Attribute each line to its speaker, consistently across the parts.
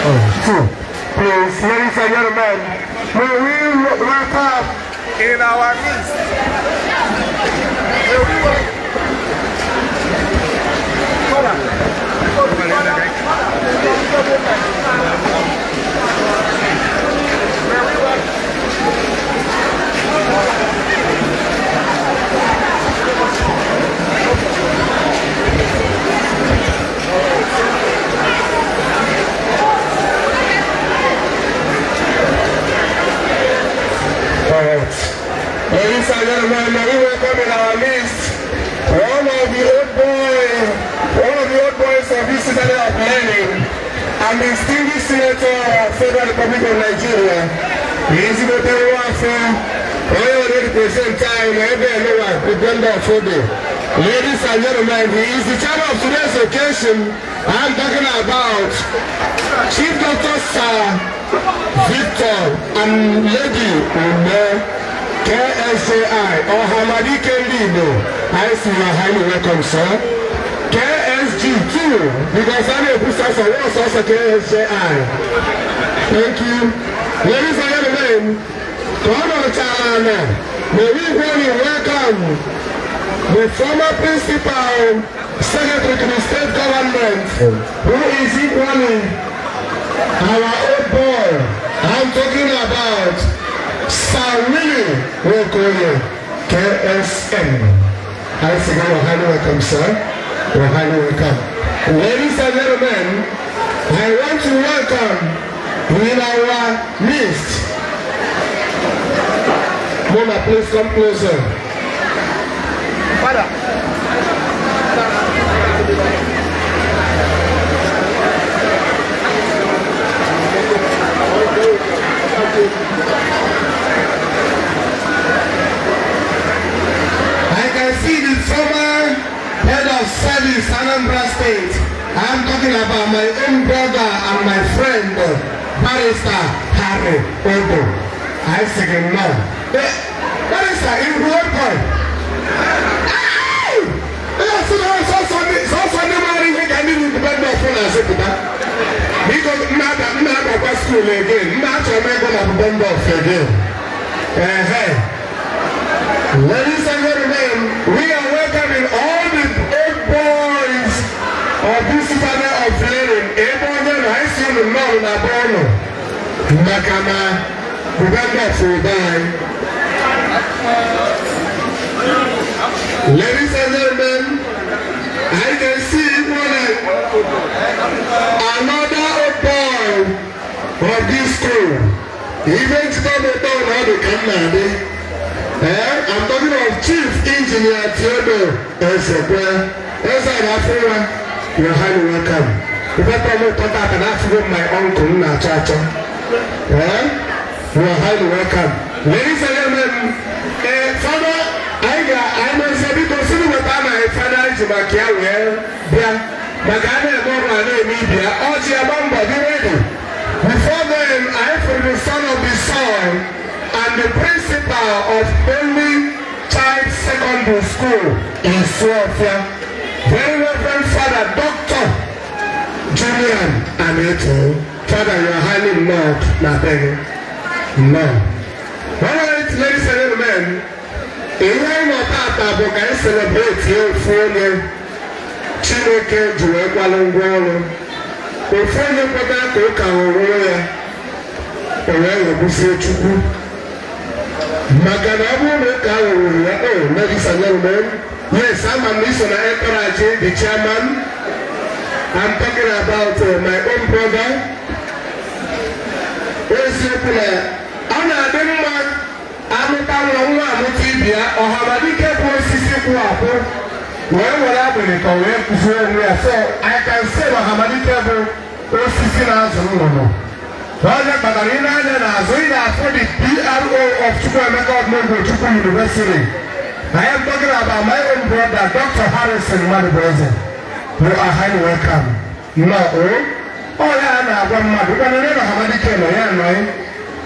Speaker 1: Two. Please, ladies and gentlemen, may we welcome in our midst. May we welcome. Father, Father, May we welcome. All right. Ladies and gentlemen, may we welcome in our midst one of the old boys, one of the old boys of this Citadel of Learning, and the distinguished senator of Federal Republic of Nigeria, ezigbote nwa afọ, onye were represent anyị na ebe emewa Uganda Ofodo. Ladies and gentlemen, he is the chairman of today's occasion. I'm talking about Chief Dr. Sir Victor and Lady Ume KSJI, Ọhamadike ndị Igbo. I see you are highly welcome, sir. KSG too, because a na-ekwu sọsọ wọ́n sọsọ KSJI. Thank you. Ladies and gentlemen, ka ọ nọrọchara ala, may we really welcome the former principal secretary to the state government, who is equally our old boy. I'm talking about Sir Willie Nwokoye, KSM. I say, you are highly welcome, sir. You are highly welcome. Ladies and gentlemen, I want to welcome in our midst. Mama, please come closer.
Speaker 2: Father.
Speaker 1: I can see the former head of service, Anambra State. I'm talking about my own brother and my friend, Barrister Harry Odo. I say no. Eh, Barrister, you old boy. Hey! Eh, so so ndị maara ihe ka ndị independent na-asịpụta. Biko, mma abakwa school again. Mma achọrọ m ịgụ na Bubendorf again. Ehe. Ladies and gentlemen, we are welcoming all the old boys of this Citadel of Learning. Ebe onye na anyị si unu nnọọ na be ụnụ maka na Bubendorf ebe anyị. Ladies and gentlemen, I can see one another old boy of this school. Even Chicago Town, all the Canada. Eh, I'm talking of Chief Engineer Theodore Ezekwe. Eze Afụwa, you're highly welcome. Ife tọ́ tọ́ta aka na afụgo my uncle m na-achọ achọ. Eh, you are highly welcome. Ladies and gentlemen, eh, Father, anyị ga anyị na-ese biko si weta na fada ji maka ya wee bịa maka a na-eme ọrụ a na-eme ibi ya ọjị agba mbọ dị ready. Before then, I for the son of the soil and the principal of Only Child Secondary School in Suofia, Very Reverend Father Dr. Julian Aneto. Father, you are highly loved. Na beg. No. All right, ladies and gentlemen, ihe anyị nọ tata bụ ka anyị celebrate ofu onye Chineke ji wee kwalụ ngwa ọrụ. Ofu onye kweta ka ụka ghọrọ ya, o wee ghọgbusie Chukwu. Maka na ọ bụrụ na ụka ghọrọ ya, oh, ladies and gentlemen, yes, ama m iso na encourage the chairman. I'm talking about my own brother. Eziokwu na ọ na-adị mma amụta nwa nwa amụta ibi ya. Ọhamadike bụ osisi kwụ akwụ wee were agbịrị ka o wee kụzie onwe ya. So I can say na ọhamadike bụ osisi na-azụ nnụnụ. Onye kpatara ị na-anya n'azụ, ị na-afụ the PRO of Chukwuemeka Odumegwu Chukwu University. I am talking about my own brother, Dr. Harrison Madubueze. You are highly welcome. No, oh, ọ ya a na-agwa mmadụ kwana na ọhamadike nọ ya nọ ya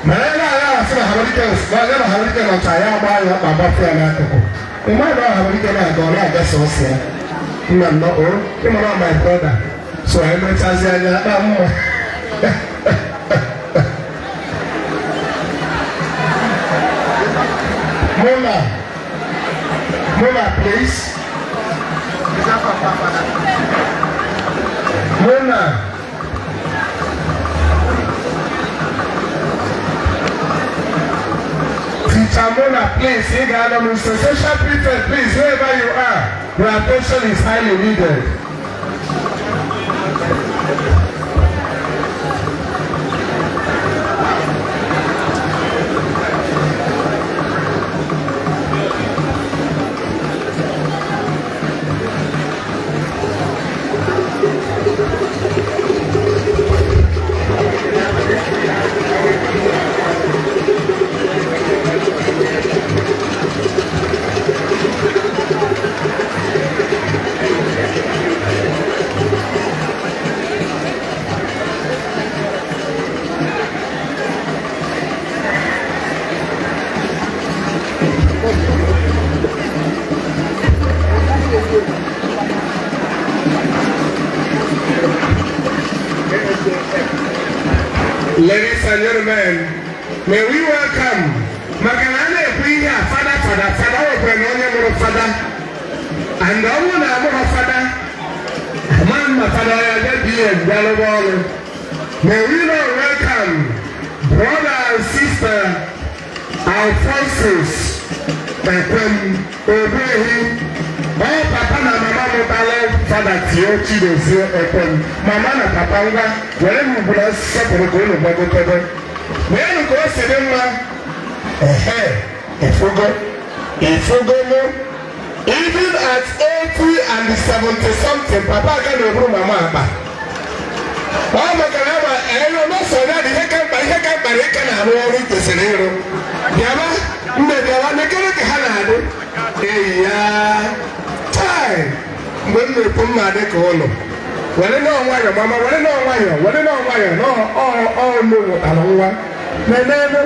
Speaker 1: mana ebe a ya asị na ọhamadike na ya na ọhamadike nọcha ya agba ya ọkpa gbafe ya n'akụkụ mmadụ. Ọhamadike na-aga, ọ na-aga sọsọ ya. Nna nnọọ o, ịmara my brother, so emechazi anya akpa mma. Mona, please. Mona. Teacher Mona, please, ị ga-anọ m nso. Social prefect, please, wherever you are, your attention is highly needed. Ladies and gentlemen, may we welcome maka na a na-ekwu ihe a, fada, fada, fada, o nwekwara na onye mụrụ fada, and ọ bụrụ na amụrụ fada ama mma, fada ya bịa bie bịa rụba ọrụ. May we now welcome brother and sister Alphonsus Ekwem Ogbuehi. Ọ papa na mama mụtara Fada Theo Chidozie Ekwem. Mama na papa, ngwa, were m ugwu na nsọpụrụ ka unu gbagokọdo meenụ ka o si dị mma. Ehe, efugo, efugo mụ. Even at 80 and 70 something, papa aka na-eburu mama akpa. Ọ maka na ama ero n'ọsọ ya dị ihe ka mkpa, ihe ka mkpa na ịka na-arụ ọrụ ị kwesịrị ịrụ. Bịaba mgbe, bịaba nekere ka ha na-adị. Eyi ya tai mgbe m na-ekwu mma dị ka ụlọ were nọọ nwayọ. Mama, were nọọ nwayọ, were nọọ nwayọ. Ọnụ nwụtara nwa na-eme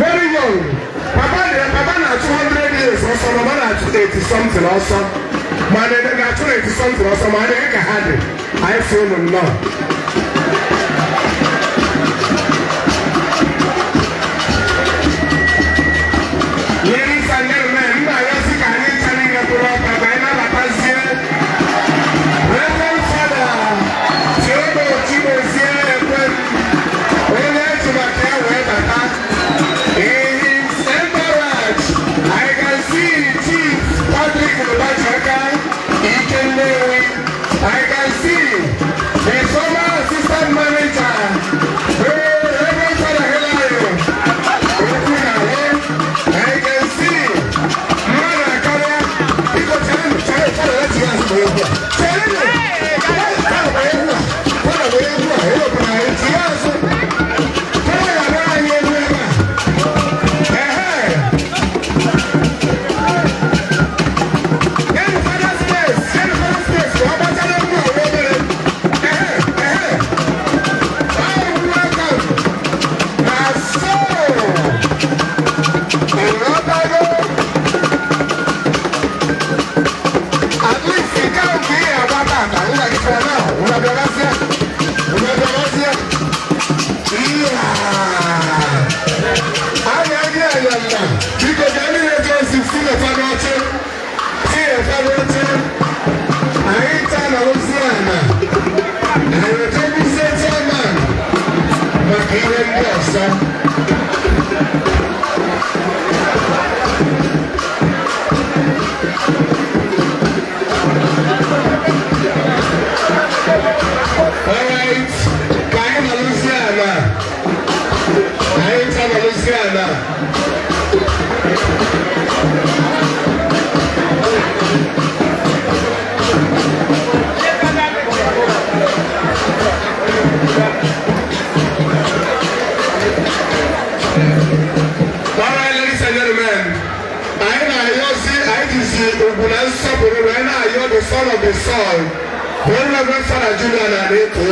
Speaker 1: very young. Papa dị, papa na-achụ 100 years ọsọ, mama na-achụ 80 something ọsọ, ma na-achụ 80 something ọsọ, ma adịghị ka ha dị. Anyị si unu nnọọ. Ladies and gentlemen, mba ya sị ka anyị ncha niile kwụrụ ọtọ ka anyị nabatazie Reverend Father Theodore Chidozie Ekwem, onye eji maka ya wee bata. In his entourage, I can see Chief Patrick Ubachaka Ike Nnewi. I can see the former assistant manager, Reverend Father Hilario Okwunawe. I can see mmadụ akarịa. Biko chere, chere, chere, let's go egwu a. Chere, fada bụ egwu a, fada bụ egwu a, ewepụrụ anyị tinye azụ. Fada ga-agbara anyị egwu ebe a. Ehe. Nyenu fada space, nyenu fada space ka ọ gbachara egwu a nwa obere. Ehe, ehe. Oh, welcome. Na so. Ịghọtago? At least nke ahụ ka ị ga-agba tata, nna gị for now. Unu bịarazịa. Unu bịarazịa. Iya. Anya gị anya nna. Biko ka ndị na-eje ozi si na n'oche. Si na n'oche. Anyị taa na ozi ana. Anyị ejekwuzie chairman maka ihe ndị ọzọ. Alright, ka anyị nọrụzie ala. Anyị ncha nọrụzie ala. Alright, ladies and gentlemen, anyị na-ayọzi, anyị jizi ugwu na nsọpụrụ wee na-ayọ the son of the soil, Very Reverend Father Julian Adeto,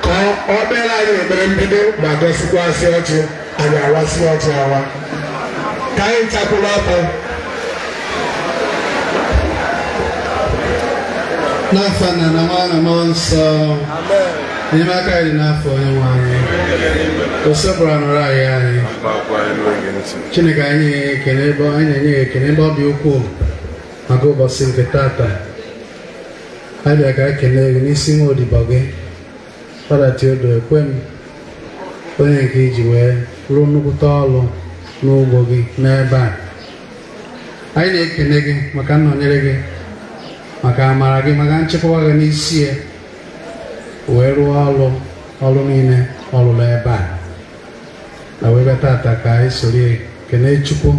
Speaker 1: ka ọ kpere anyị ekpere mbido ma gọzikwazị ọjị. Anyị awasị ọjị awa. Ka anyị nchakwuru ọtọ.
Speaker 2: N'afọ na na Nwa na Mmụọ Nsọ, n'ime aka anyị n'afọ Onye nwe anyị, o sepụrụ anụrụ anyị anyị. Chineke anyị, ekele ebe anyị na-enye gị, ekele ebe ọ dị ukwuu. Maka ụbọchị nke tata, abịa ka ekele gị n'isi nwa odibo gị, Fada Theodore Ekwem, onye nke iji wee rụọ nnukwute ọrụ n'ugbo gị n'ebe a. Anyị na-ekele gị maka nnọnyere gị, maka amara gị, maka nchekwa gị n'isi ya wee rụọ ọrụ niile ọ rụrụ ebe a na wee bịa tata ka anyị soro ya kelee Chukwu,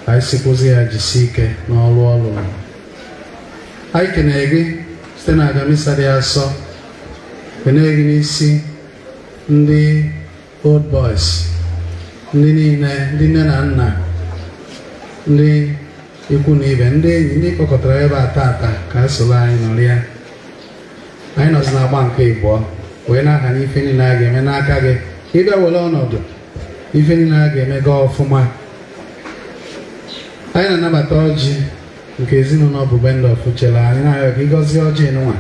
Speaker 2: ka anyị sikwụzi ya jisie ike n'ọrụ ọ rụrụ. Anyị kenere gị site na aja misa dị asọ, kenee gị n'isi ndị old boys, ndị niile, ndị nne na nna, ndị ikwu na ibe, ndị enyi, ndị kpọkọtara ebe a tata ka a soro anyị nọrịa. Anyị nọzi n'agba nke ịbụọ wee na-aha n'ife niile a ga-eme n'aka gị, ka ị bịa were ọnọdụ ife niile a ga-eme gaa ọfụma. Anyị na-anabata ọjị nke ezinụlọ bụ Bubendorff chere anyị, na-arịọ ka ị gọzie ọjị nwa,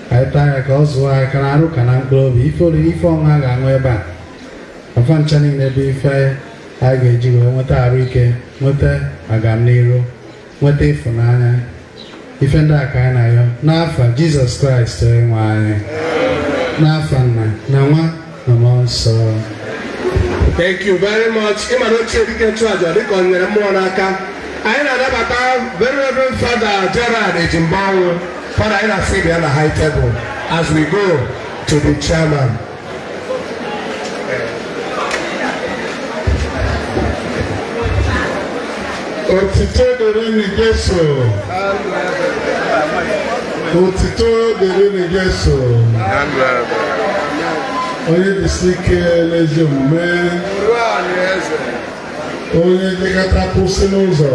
Speaker 2: ka anyị taa ya ka ọ zụọ anyị ka na arụ ka na mkpụrụ obi. Ife oriri, ife ọṅụ a ga-aṅụ ebe a, afa ncha niile bụ ife anyị ga-eji wee nweta arụ ike, nweta agamniru, nweta ịfụnanya. Ife ndị a ka anyị na-arịọ n'afa Jizọs Kraịst onye nwe anyị, n'afa Nna na Nwa na Mmụọ Nsọ.
Speaker 1: Thank you very much. Ịma na ochie dike nchụaja dịka ọ nyere mmụọ n'aka. Anyị na-anabata Very Reverend Father Gerard Ejimbanwu. Father, anyị na-asị bịa na high table as we go to the chairman.
Speaker 3: Otito dịrị Jesu. Otito dịrị Jesu. Onye dịsị ike n'ezi omume, onye dịkata kwụsị n'ụzọ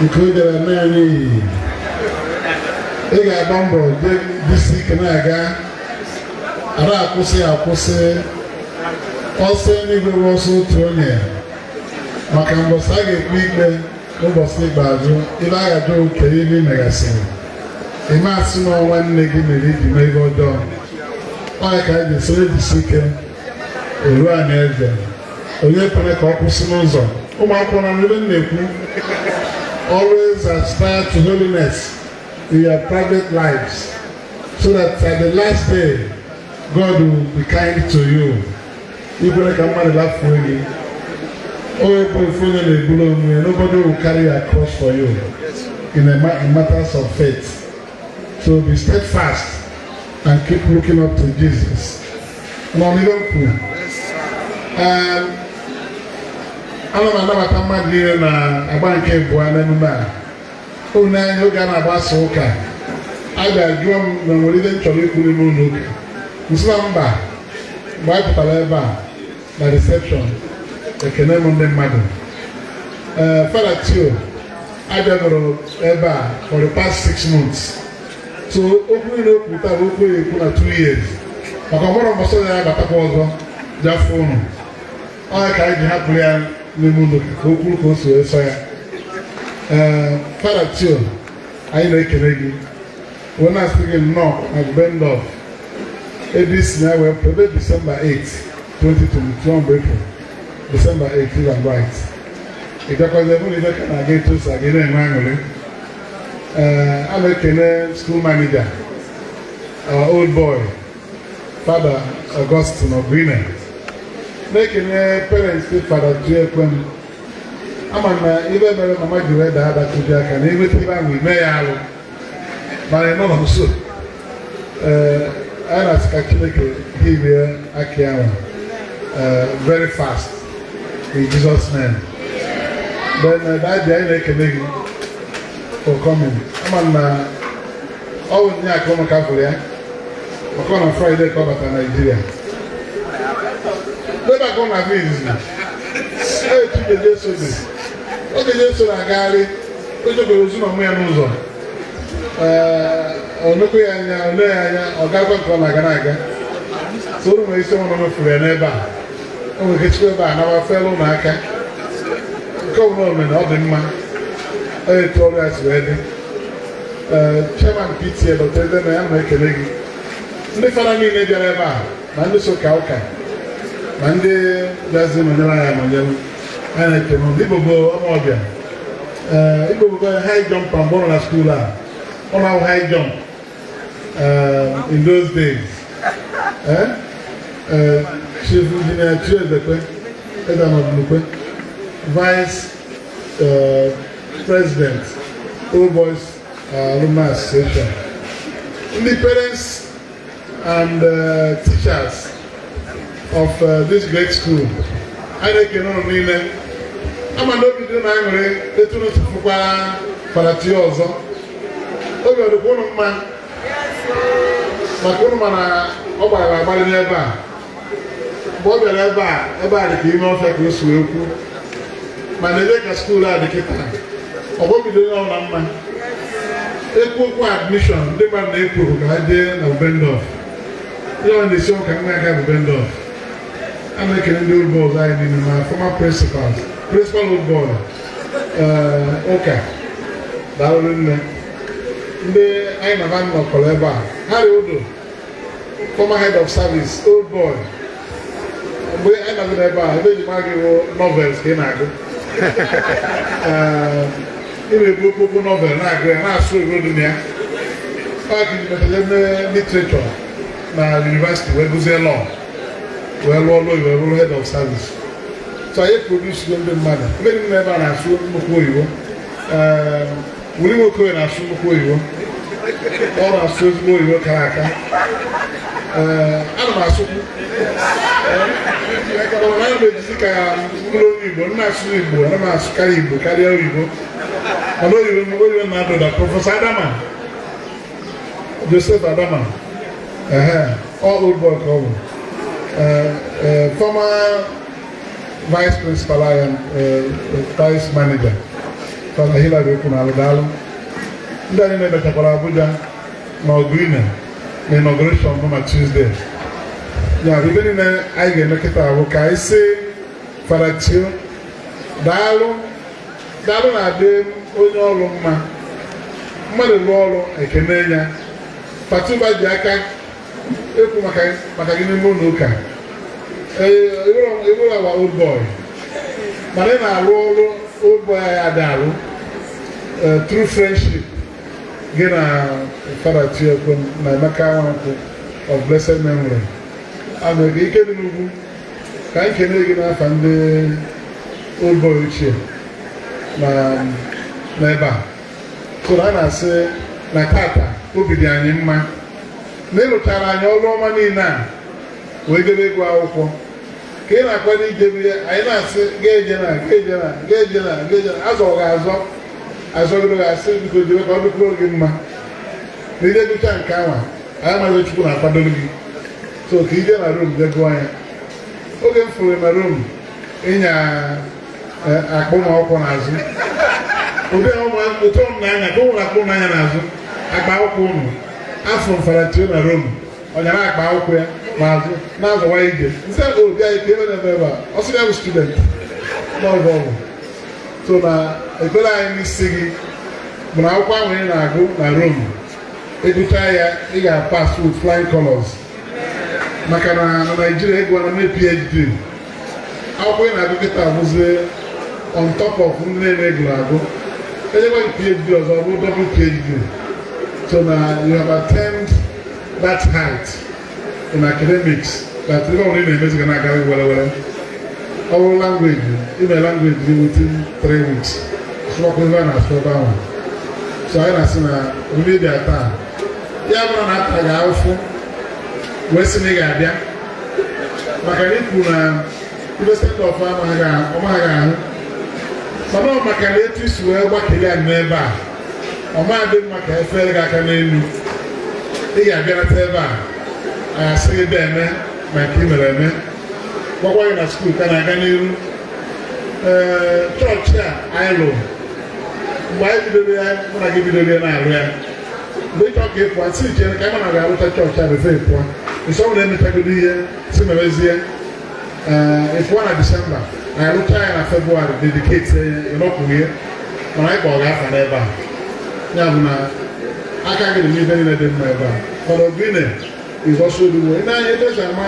Speaker 3: nke o jere mee n'iyi. Ị ga-agba mbọ dịsị ike na-aga, ara akwụsị akwụsị. Ọsọ eluigwe bụ ọsọ otu onye, maka mbọsị a ga-ekpe ikpe n'ụbọchị ikpeazụ, ebe a ga-ajụ kedu ihe ị megasịrị, ị asị na nwanne gị mere iji mee ihe ọjọọ. Ọ ya ka anyị ji soro ejisi ike eru anyị eze. Onye kwere ka ọ kwụsị n'ụzọ. Ụmụ akwụkwọ na ebe m na-ekwu, always aspire to holiness in your private lives so that at the last day God will be kind to you. Ikwere ka mmadụ lafuo gị, onye bụ ofu onye na-eburu onwe ya. Nobody will carry your cross for you in matters of faith, so be steadfast and keep looking up to Jesus. N'ọnịgo m kwuru, ana m anabata mmadụ niile na agba nke abụọ n'emume a. Unu anya oge a na-agbasa ụka, a ga-ajụọ m na nwere ihe m chọrọ ikwu n'ime ụlọ ụka. Nsị na mba. Mgbe anyị pụtara ebe a na reception, ekene m ndị mmadụ. Ee, Fada Theo abịagoro ebe a for the past 6 months, so okwu niile o kwuru taa bụ okwu ya ekwu na 2 years, maka ọmụrụ mbọsọ ya abatakwa ọzọ jafụ ụnụ. Ọ ya ka anyị ji hapụrụ ya n'ime ụlọ ka o kwuru ka o si wee sọ ya. Ee, Fada Theo, anyị na-ekele gị wee na-asị gị nnọọ na Bubendorff, ebe isi na wee pụ ebe December 8, 2022 mgbe pụ December 8, if I'm right. Ị gakwazi ebe na ibe ka na-aga etu o si aga, ị na-enwe aṅụrị. Ee, a na-ekele school manager, our old boy, Father Augustine Oguine, na-ekele parents Fada Theo Ekwem. Ama m na ibe mere mama ji wee daa ada kụji aka na enweta ibe ahụ ime ya alụ, mana ị nọ nso. Ee, anyị na-asị ka Chineke hirie aka ya nwa very fast in Jesus' name. Then daddy, anyị na-ekele gị for coming. Ama m na ọ bụ nye aka ụmụ ka fụrụ ya, maka ọ na Friday ka ọ bata Naijiria n'ebe a ka ọ na-abịa izizi. Etu Jesu dị oge Jesu na-agagharị, o jegoro ozu na ọmụ ya n'ụzọ. Ee, ọ nekwe ya anya, ọ lee ya anya, ọ gakwa nke ọ na-aga na-aga. So unu nwere isi ọnwụ mefuru ya n'ebe a, o nwere ike chikwa ebe a nawa felu ụlọ aka nke ọbụla o mere, ọ dị mma. Onye etu ọrụ ya si wee dị. Ee, chairman PTA, Dr. Ezeme, ya na ekele gị. Ndị fada niile bịara ebe a, ma ndị so ka ụka, ma ndị bịazi nọnyere anyị anọnyere anyị, na-ekele unu. Igbo bụ ọmụọbịa. Ee, Igbo bụkwa high jump mgbe ọ nọ na school a, ọ na-awụ high jump in those days. Eh? Chief Engineer Chiezekwe Ezeanọdụlukwe, Vice President, Old Boys Alumni Association, ndị parents and teachers of this great school, anyị na-ekene ụnụ niile. Ama na obi dị na aṅụrị etu unu tụfukwa Father ọzọ. Obi ọ dịkwa ụnụ mma maka ụnụ, mana ọ gbara agbalị n'ebe a. Mgbe ọ bịara ebe a, ebe a dị ka ime ọfịa ka o si wee kwu, mana ebe ka school a dị kịta, ọ bụ obido onye ọbụla mma. Ekwu okwu admission, ndị mmadụ na-ekwu okwu ka ha jee na Bubendorff. Ndị ọ na-esi ụka nwa aga Bubendorff. A na-ekele ndị old boys anyị niile, ma former principals, principal old boy ụka, daalụ nne. Ndị anyị na ha nọkọrọ ebe a, Harry Udo, former head of service, old boy, mgbe anyị nọgide ebe a, ebe eji mara gị bụ novels ka ị na-agụ. Ị na-ebu okpokpo novel na-agụ ya, na-asụ oyibo dị na ya. Ọ ka iji metaje mee literature na university, wee gụzie law, wee lụọ ọlụ oyibo, bụrụ head of service. So anyị produce ndị mmadụ. Ebe dị ebe a na-asụ nnukwu oyibo. Wuli nwoke na-asụ nnukwu oyibo, ọ na-asụ ezigbo oyibo kara aka. Ee, ana m asụkwu, ana m ejizi ka mkpụrụ onye Igbo m na-asụ Igbo. Ana m asụkarị Igbo karịa oyibo, mana oyibo na-adụda. Professor Adama, Joseph Adama, ehe, ọ old boy ka ọ bụ, former vice principal anyị, vice manager, Father Hilary okwu na alụdalụ. Ndị anyị na-emechakwara Abuja na Ọgụine na inauguration bụ na Tuesday. Ya bụ, ibe niile anyị ga-eme kịta bụ ka anyị si Father Theo daalụ. Daalụ na-adị onye ọrụ mma. Mmadụ rụọ ọrụ, ekene ya. Fatuba ji aka ekwu maka gị n'ime ụlọ ụka. Ewere awa old boy, mana ị na-arụ ọrụ old boy anyị adị arụ through friendship gị na Father Theo na Emeka Nwankwo of blessed memory. Ama ka ike dị n'ugwu ka anyị kene gị n'afa ndị old boy ochie na n'ebe a. So na a na-asị na tata obi dị anyị mma na ịrụchara anyị ọrụ ọma niile a wee jebe ịgụ akwụkwọ ka ị na-akwado ijebe ya. Anyị na-asị ga-eje na ga-eje na ga-eje na ga-eje na azọ ga-azọ azọgido, ga-asị biko jebe ka ọ dịkwuru gị mma na ije gụcha nke anwa. Anyị amaghị Chukwu na-akwadoro gị. So ka ije na Rome jee gụọ ya. Oge m fụrụ na Rome, ịnya akpụ ụmụ akwụkwọ n'azụ, ụdị ụtọ m na-anya ka o nwere akpụ n'anya n'azụ akpa akwụkwọ ụnụ. Afọ m Father Theo na Rome, ọ nyara akpa akwụkwọ ya n'azụ na-azọwa ije. Nsị obi anyị ka ebe na-eme ebe a, ọ sị ya bụ student n'ọgụ ọgwụ. So na ekpere anyị n'isi gị bụ na akwụkwọ ahụ ị na-agụ na Rome, ịgụcha ya, ị ga-pass with flying colors, maka na na Naijiria ịgụwa na mee PhD. Akwụkwọ ị na-agụ kịta bụzie on top of ndị niile gụrụ agụ. Enyekwa gị PhD ọzọ, ọ bụ double PhD. So na you have attained that height in academics that ebe ọbụla ị na-emezi ga na-aga were were. Ọ bụrụ language, ime language gị within 3 weeks, sụọkwa ebe a na-asụ ebe ahụ. So anyị na-asị na omume dị taa, ya bụrụ na ata gị ahụfụ wee sị na ị ga-abịa, maka na ikwu na ibe send off amaghị ahụ, mana ọ maka na etu isi wee gbakeli anyị n'ebe a, ọ ma dị mma ka efere gị aka n'elu. Ị ga-abịarata ebe a, anyị asị gị bịa eme ma nke ị mere eme, gwakwa gị na school ka na-aga n'iru. Ee, chọọchị a anyị lụrụ, mgbe anyị bidoro ya, mụ na gị bidoro ya na-alụ ya, mgbe ị chọọ ka ị pụọ, sị chere ka anyị na ga-arụcha chọọchị a before ị pụọ. Nsọ na emechagodo ihe si memezie. Ee, ị pụọ na Disemba, anyị rụchaa ya na Febụwarị, dedicate ya. Ịnọpụghị, mana anyị kpọrọ gị afa n'ebe a. Ya bụ na aka gị dị n'ibe niile dị mma ebe a. Father Ogbine is also doing well. N'anya ebe esi ama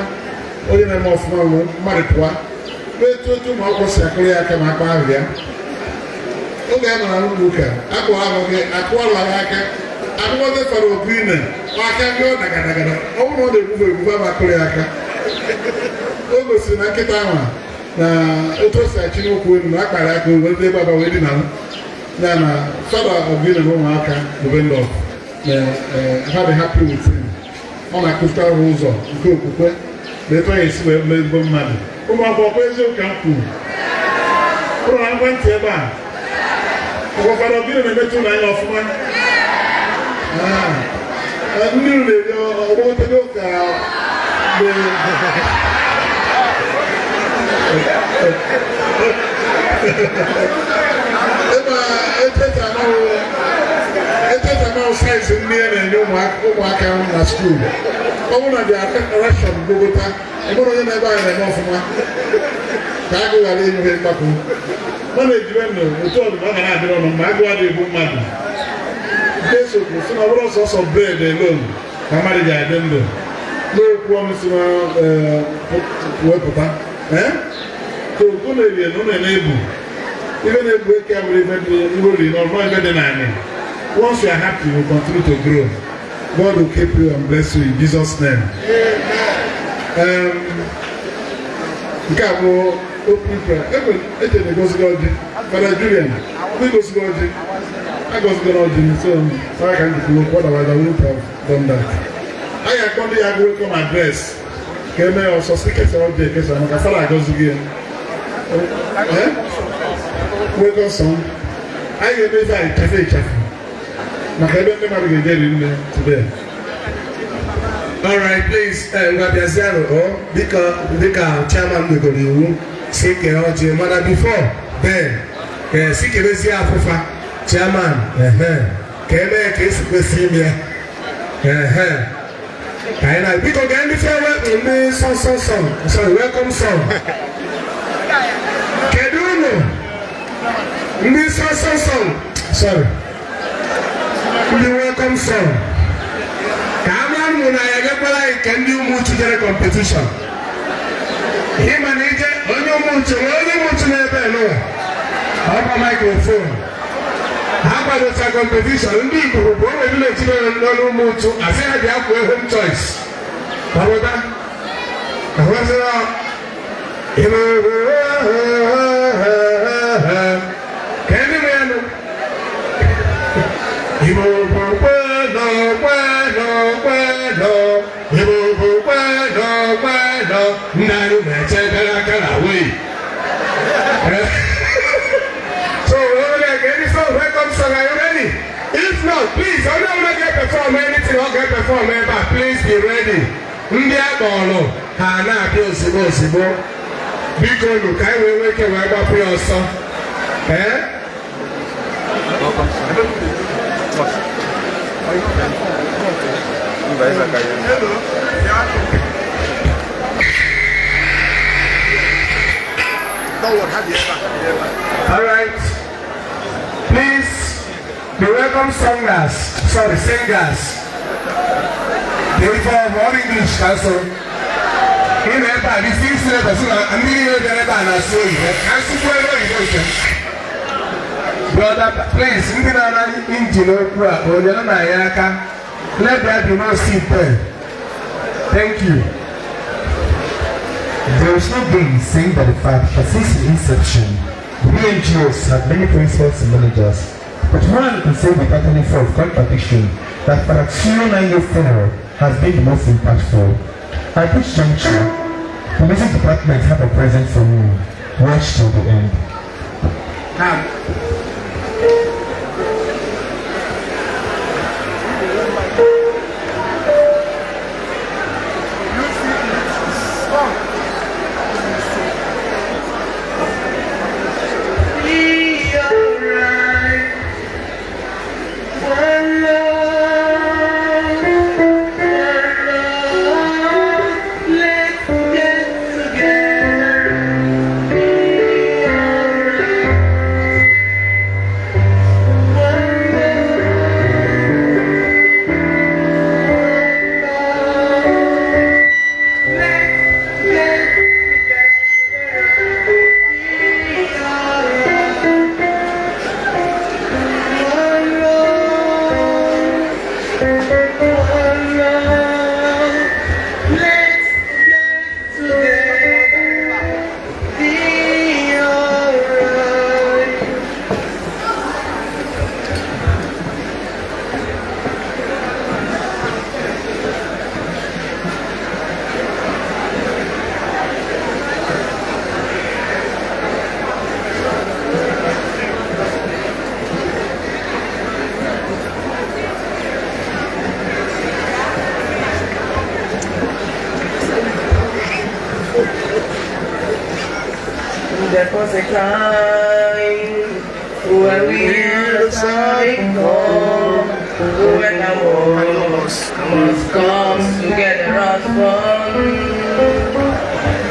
Speaker 3: onye na-eme ọfụma bụ mmadụ pụọ, etu otu ụmụ akwụkwọ si akụrụ ya aka ma akpa ahụ ya. Oge a nọ n'ụlọ ụka, akụọla gị aka. Akụkọta fara opu ime, aka ndị ọ dagadagada. Ọ bụrụ na ọ na-egbufe egbufe, ama akụrụ ya aka. O gosiri na nkịta ahụ na otu o si achị n'ụkwụ elu na akpara aka wee ndị gbaba wee dina m. Ya na Fada Ogine na ụmụaka Bubendorf na ha dị happy with him. Ọ na-akụzikwa ha ụzọ nke okwukwe na etu anyị esi wee mee ezigbo mmadụ. Ụmụ akwụkwọ, eziokwu ka m kwuru. Ụlọ na ekwentị ebe a, ọkwa Fada Ogine na-emetụ ụlọ anya ọfụma. Mmiri na-eri ọgbọtego ka ebe echecha amaghị size nri a na-enye ụmụaka na school. Ọ bụrụ na dị ration gbogota, ọ bụrụ onye na-ebe anyị na-eme ọfụma ka agụ ghara inwe mgbapụ mana ejibe ndụ otu ọdụ na ọ ga na-adịrị ọnụ mma. Agụ adịghị egbu mmadụ. Jesu kwuru sị na ọ bụrụ sọsọ bread alone ka mmadụ ji adị ndụ. N'okwu ọnụ si na wepụta ka okwu na-erie na ụlọ na-ebu ibe na-ebu eke a nwere ibe dị ihe oriri n'ọnụ ibe dị n'anyị. Once you are happy, you will continue to grow. God will keep you and bless you in Jesus' name. Nke a bụ open prayer. Ebe eche na-egozigo ọjị. Fada Julian, ndị gosigo ọjị, agọzigo ọjị, so sorry ka m jikwu okwu, otherwise I wouldn't have done that. Anyị akpọ ndị ya welcome address ka eme ya ọsọ si kesara ọjị ekesa maka fada agọzigo ya. Welcome song. Anyị ga-eme ife anyị ịchafe ịchafe maka ebe ndị mmadụ ga-eje eri nne today.
Speaker 1: All right, please, ngwa bịazianụ o biko, dịka chairman megoro iwu si kee ọjị, mana before then, si kebezie afụfa chairman ehe ka emee ka esi kwesị ime ya ehe ka anyị na biko gee ndị farewell, ndị song song song, sorry, welcome song. Kedu unu ndị song song song, sorry, ndị welcome song, ka a mara mụ na ya egekwara anyị nke ndị ụmụ uchu jere competition. Ịma na ije onye ụmụ uchu na onye ụmụ uchu n'ebe n'ụwa ọkwa microphone ha kwadocha competition. Ndị Igbo bụ onwe village nọ n'ụmụ uchu, asị ha bịa kwuo home choice ọbụta ahụzịrị ka ndị nwe ya nụ. Igbo bụ kweno kweno kweno, Igbo bụ kweno kweno, nna anyị na-echebere aka na wei. So we're gonna get this song, welcome song. Are you ready? If not, please, onye ọbụla ga-perform anything ọ ga-perform ebe a, please be ready. Ndị akpọrọ ha na-abịa ozigbo ozigbo. Biko nụ, ka anyị wee nwee ike wee gbapụ ya ọsọ. Ee? All right. Please, the welcome songers, sorry, singers. The for all English council. Ị na ebe a, the six senators na ndị niile bịara ebe a na-asụ oyibo. Ka nsụkwu ebe oyibo nke m. Brother, please, ndị na-ana engine okwu a, onye nọ na ya aka. Let there be no seat there. Thank you.
Speaker 4: There is no gainsaying that the fact that since its inception, the BNGOs had many principals and managers. But one can say without any form of contradiction that Father 9 years tenure has been the most impactful. At this juncture, the music department have a present for you. Watch till the end.
Speaker 1: Now,
Speaker 5: Be alright. One love, one love. Let's get together. Be alright. There was a time when we hear the sound call, when the world must come together as one.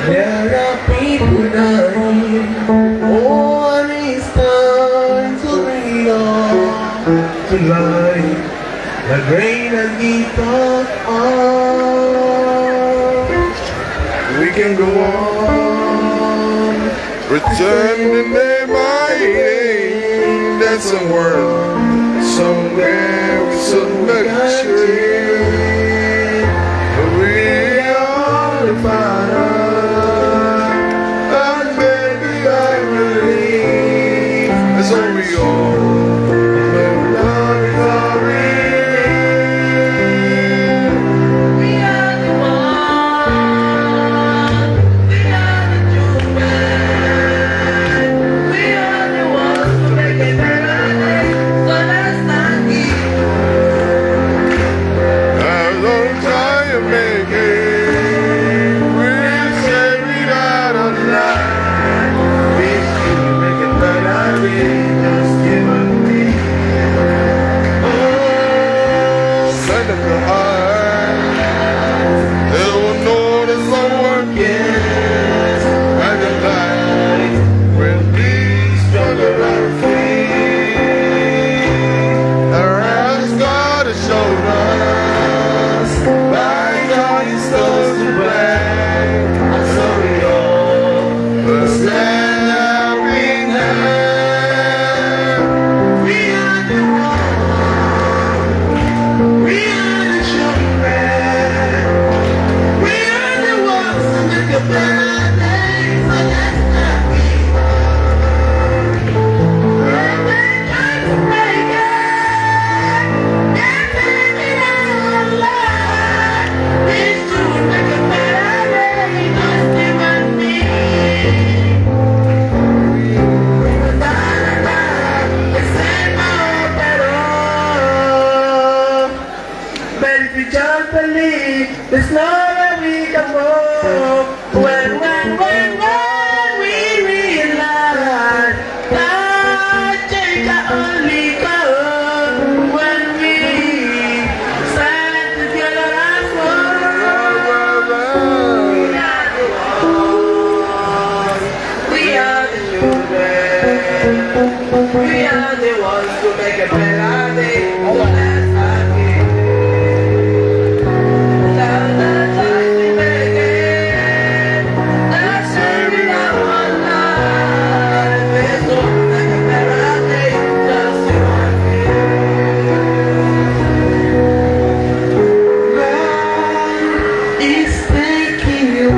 Speaker 6: There are people dying. Oh, and it's time to bring love to life. The greatest gift of all.
Speaker 1: We can go on. Return the name I hate. That's a word. Somewhere with some luxury. We are the father. And baby, I believe. That's all we are. Love is all we
Speaker 5: We are the ones, we are the children, we are the ones who make it better day. So let's not give
Speaker 1: I don't try to make it. We say we got a lot.
Speaker 6: We should make it better. We just give up me.
Speaker 1: Oh, send up your heart. They will know there's no working. And the light will be stronger and free. And ask God to show us. By God is close to play.
Speaker 6: And so we all
Speaker 1: Stand up in hand.
Speaker 6: We are the ones. We are the children. We are the ones who make a better day. So let's not give up.
Speaker 5: When they try to make it, they take it out of life. It's true, make a better day, just you and me. But if you just believe, there's nowhere we can go. When we realize that change can only come when we stand together as one. We are the ones, we are the children, we are the ones who make a better day. So let's have it.
Speaker 6: Love is taking you.